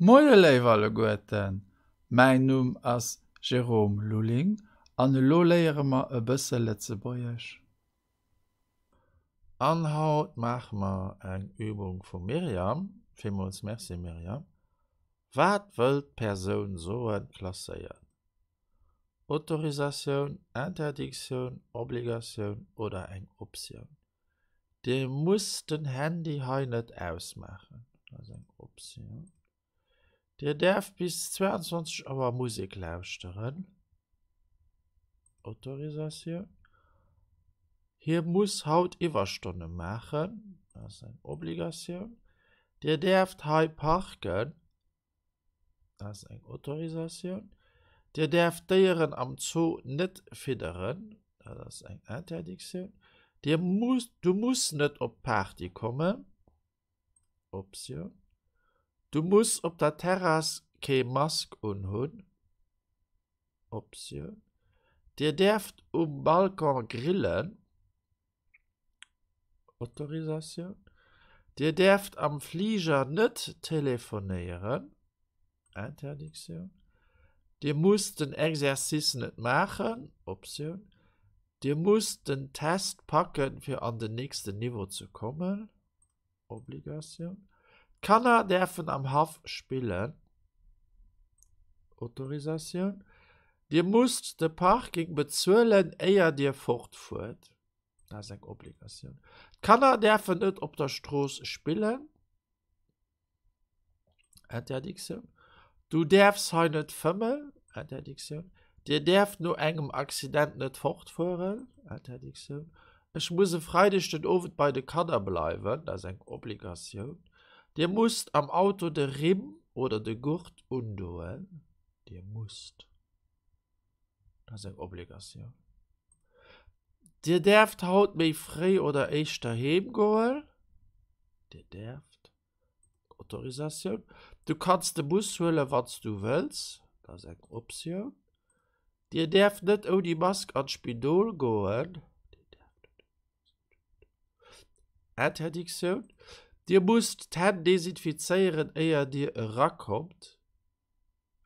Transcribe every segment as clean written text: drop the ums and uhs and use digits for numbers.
Moie léif alleguerten, mäin Numm ass Jérôme Lulling an elo léiere mer e bësse Lëtzebuergesch. An haut maache mer eng Übung vum Myriam. Villmools Merci Myriam. Wat wëll d'Persoun soen? Klasséieren. Autorisatioun, Interdictioun, Obligatioun oder eng Optioun? Dir musst den Handy hei net ausmaachen, dat ass eng Optioun. Dir däerft bis 22 Auer Musek lauschteren, Autorisatioun. Hie muss haut Iwwerstonne maachen, dat ass eng Obligatioun. Dir däerft hei parken. Dat ass eng Autorisatioun. Dir däerft d'Déieren am Zoo net fidderen. Dat ass eng Interdictioun. Dir musst, du muss net op d'Party kommen. Optioun. Du muss op der Terrass kee Mask unhunn. Optioun. Dir däerft um Balcon grillen. Autorisatioun. Dir däerft am Fliger net telefonéieren. Interdictioun. Dir musst den Exercice net maachen. Optioun. Dir musst den Test packen, fir an den nächsten Niveau ze kommen. Obligatioun. D'Kanner däerfen am Haff spillen. Autorisatioun. Dir musst de Parking bezuelen, éier Dir fortfuert. Dat ass eng Obligatioun. D'Kanner däerfen net op der Strooss spillen. Interdictioun. Du däerfs hei net fëmmen. Interdictioun. Dir däerft no engem Accident net fortfueren. Interdictioun. Ech muss e Freideg den Owend bei de Kanner bleiwen. Dat ass eng Obligatioun. Dir musst am Auto de Rimm oder de Gurt undoen. Dir musst. Dat ass eng Obligatioun. Dir däerft haut méi fréi oder éischter heem goen. Dir däerft. Autorisatioun. Du kanns de Bus huelen, wann s du wëlls. Dat ass eng Optioun. Dir däerft net ouni Mask an d'Spidol goen. Interdictioun. Dir musst d'Hänn desinfizéieren, éier Dir erakommt.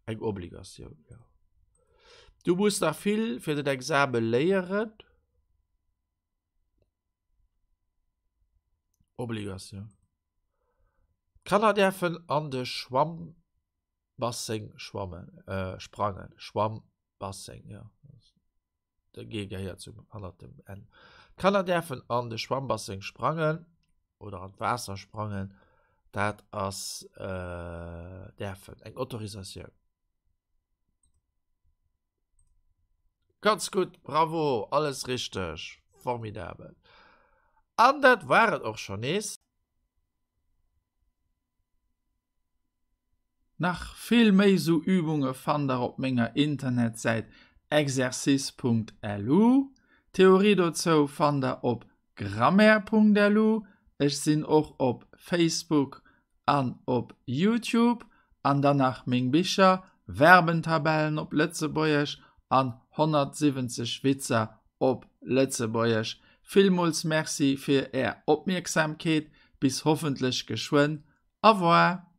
Eng Obligatioun, jo. Du muss nach vill fir den Exame léieren. Obligatioun. D'Kanner däerfen an de Schwammbasseng schwammen, äh, sprangen. Schwammbasseng, jo. De G gehéiert zum hannert dem N. D'Kanner däerfen an de Schwammbasseng sprangen oder an d'Waasser sprangen. Dat ass äh, däerfen, eng Autorisatioun. Ganz gutt, bravo, alles richteg, formidabel. An dat war et och schonn nees. Nach vill méi sou Übunge fannt der op menger Internetsäit exercice.lu. D'Theorie dozou fannt der op grammaire.lu. Ech sinn och op Facebook an op Youtube. An dann nach meng Bicher, Verbentabellen op Lëtzebuergesch an 170 Witzer op Lëtzebuergesch. Villmools Merci fir är Opmierksamkeet. Bis hoffentlech geschwënn. Au revoir!